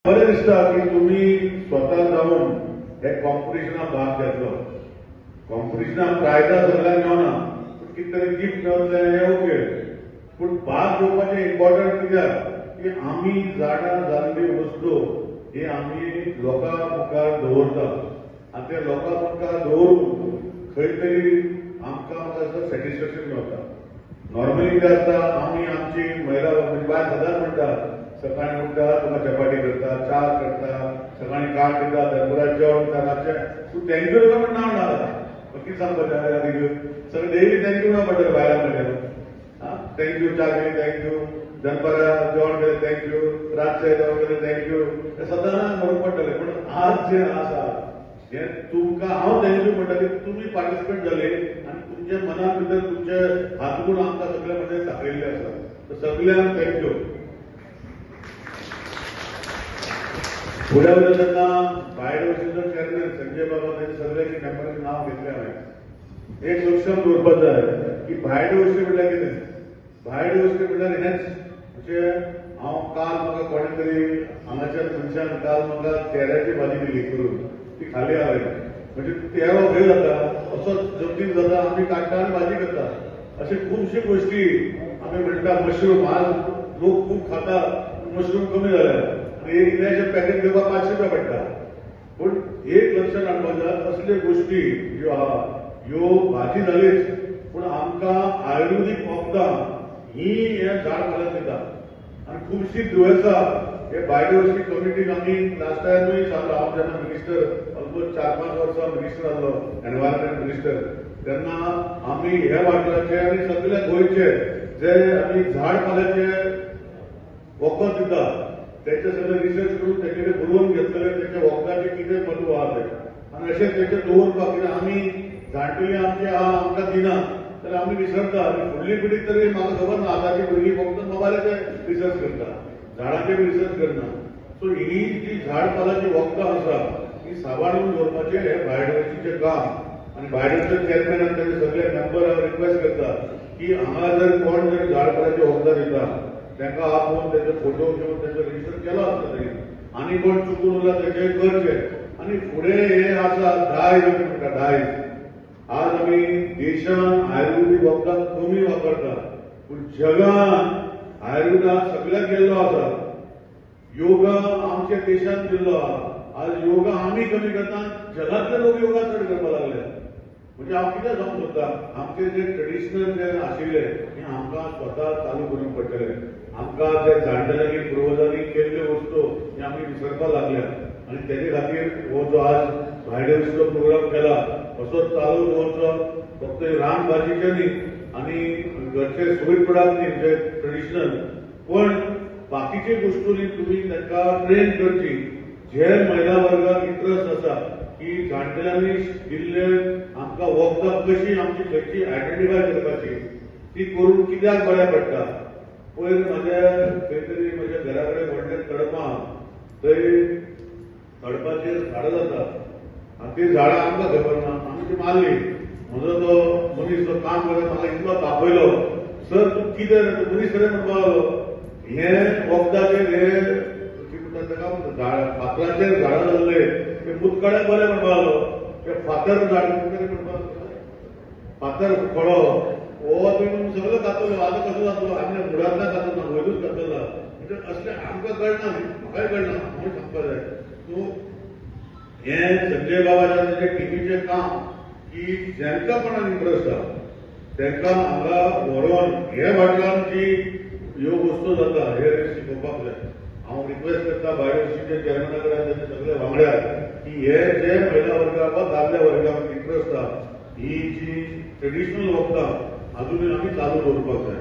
बरें दिसता की तुमी स्वता जावन हे कॉम्पिटिशनाक भाग घेतलो. कॉम्पिटिशनाक प्रायजां सगळ्यांक मेळना, पूण कितें तरी गिफ्ट मेळतलें हें ओके, पूण भाग घेवपाचें इम्पॉर्टंट कित्याक की आमी जाणा जाल्ली वस्तू ही आमी लोकां मुखार दवरता आनी ते लोकां मुखार दवरून खंय तरी आमकां म्हाका सॅटिस्फॅक्शन मेळटा. नॉर्मली कितें आसता, आमी आमची महिला म्हणजे बायल सदांच म्हणटा, सकाळीं उठ्ठा तुका चपाटी करता, च्या करता, सकाळीं काळ दिता, दनपरां जेवण दिता, रातचें तूं thank you तुका म्हण नांव ना, कितें सांगपाचें सगळें डेली thank you म्हणून पडटलें बायलां कडेन. Thank you च्या केली thank you, दनपरां जेवण केलें thank you, रातचें जेवण केलें thank you, हें सदांच म्हणूंक पडटलें. पूण आज जें आसा हें तुमकां हांव thank you म्हणटा की तुमी पार्टिसिपेट जाले आनी तुमच्या मनान भितर तुमचे हातगुण आमकां सगळे म्हणजे दाखयल्ले आसा. सगळ्यांक thank you. फुडें वयता तेन्ना बायोडायवर्सिटीचो चेअरमॅन संजय बाबा तांचे सगळ्यांचे मेंबरांचें नांव घेतलें हांवें. एक लक्षात दवरपाक जाय की बायोडायवर्सिटी म्हणल्यार कितें? बायोडायवर्सिटी म्हणल्यार हेंच, म्हणजे हांव काल म्हाका कोणें तरी हांगाच्या मनशान काल म्हाका तेऱ्याची भाजी दिली करून, ती खाली हांवें. म्हणजे तेरो खंय जाता असोच जमनीन जाता, आमी काडटा आनी भाजी करता. अशे खुबश्यो गोश्टी आमी म्हणटा. मशरूम आज लोक खूब खाता, मशरूम कमी जाल्या आनी एक इल्लेशें पॅकेट घेवपाक 500 रुपया पडटा. पूण एक लक्षात हाडपाक जाय, असल्यो गोश्टी ज्यो आहा ह्यो भाजी जालीच, पूण आमकां आयुर्वेदीक वखदां ही हे झाड पाल्यान दिता आनी खुबशीं दुयेंसां हे बायोडायवर्सिटी कमिटीक आमी लास्ट टायमूय सांगलो. हांव जेन्ना मिनिस्टर ऑलमोस्ट 4-5 वर्सां मिनिस्टर आसलो, एनवायरमेंट मिनिस्टर, तेन्ना आमी हे वाठाराचे आनी सगळे गोंयचे जे आमी झाड पाल्याचे वखद दिता तेचे सगळे रिसर्च करून तेचे कडेन बरोवन घेतलेले तेच्या वखदाचें कितें म्हत्व आहा तें, आनी अशें तेचें दवरपाक. कित्याक आमी जाणटेली आमचे आहा आमकां दिना जाल्यार आमी विसरता आनी फुडली पिढी तरी म्हाका खबर ना, आतांची भुरगीं फक्त मोबायलाचेर रिसर्च करता, झाडाचेर रिसर्च करना. सो ही जी झाड पालाची वखदां आसा ही सांबाळून दवरपाचें हें बायोडायवर्सिटीचें काम. आनी बायोडायवर्सिटी चेअरमॅन आनी ताचे सगळे मेंबर रिक्वेस्ट करता की हांगा जर कोण जर झाड पालाची वखदां दिता तांकां आपोवन तेजो फोटो घेवन तेजो रिसर्च केलो आसता तेणी, आनी कोण चुकून उरला तेजें करचें. आनी फुडें हें आसा दायज, आमी म्हणटा दायज. आज आमी देशान आयुर्वेदीक वखदां कमी वापरता, पूण जगान आयुर्वेदाक सगळ्याक गेल्लो आसा. योगा आमच्या देशांत गेल्लो आहा. आज योगा आमी कमी करता, जगांतले लोक योगा चड करपाक लागले. म्हणजे हांव कितें सांगूंक सोदता, आमचे जे ट्रेडिशनल जे आशिल्ले हे आमकां स्वता चालू करूंक पडटले. आमकां जे जाणटेल्यांनी पुर्वजांनी केल्ल्यो वस्तू हे आमी विसरपाक लागल्या आनी तेजे खातीर हो जो आज बायोडायवर्सिटीचो प्रोग्राम केला असोच चालू दवरचो. फक्त रान भाजीचे न्ही आनी घरचे स्वीट प्रोडक्ट न्ही म्हणजे ट्रेडिशनल, पण बाकीचे गोश्टींनी तुमी तांकां ट्रेन करची. जे महिला वर्गाक इंट्रस्ट आसा की जाणटेल्यांनी दिल्ले आमकां वखदां कशी आमची खंयची आयडेंटिफाय करपाची ती करून कित्याक बऱ्याक पडटा. पयर म्हज्या खंय तरी म्हज्या घरा कडेन व्हडलें तडपां, थंय तडपाचेर झाडां जाता आनी ती झाडां आमकां खबर ना, आमी ती मारली. म्हजो तो मनीस जो काम करता म्हाका इतलो तापयलो, सर तूं कितें तूं मनीस खरें म्हणपाक लागलो, हें वखदाचेर हे कितें म्हणटा ताका झाड फातराचेर झाडां जाल्ले ते मुतखड्याक बरें म्हणपाक लागलो, ते फातर झाड कितें म्हणपाक फातर खडो हो तुमी सगळो खातलो, आतां कसो जातलो, आमी मुळांतल्यान खातलो ना, वयरूच खातलो. म्हणजे असलें आमकां कळना, म्हाकाय कळना म्हणून सांगपाक जाय. सो हें संजय बाबाच्या तेजें टिमीचें काम की जांकां कोणाक इंट्रस्ट आहा तांकां हांगा व्हरोन हे वाठारान जी ह्यो वस्तू जाता हे शिकोवपाक जाय. हांव रिक्वेस्ट करता बायोडायवर्सिटीच्या चेअरमॅना कडेन तांचे सगळे वांगड्याक की हे जे महिला वर्गाक वा दादल्या वर्गाक इंट्रस्ट आहा ही जी ट्रेडिशनल वखदां अजूनय आमी चालू दवरपाक जाय.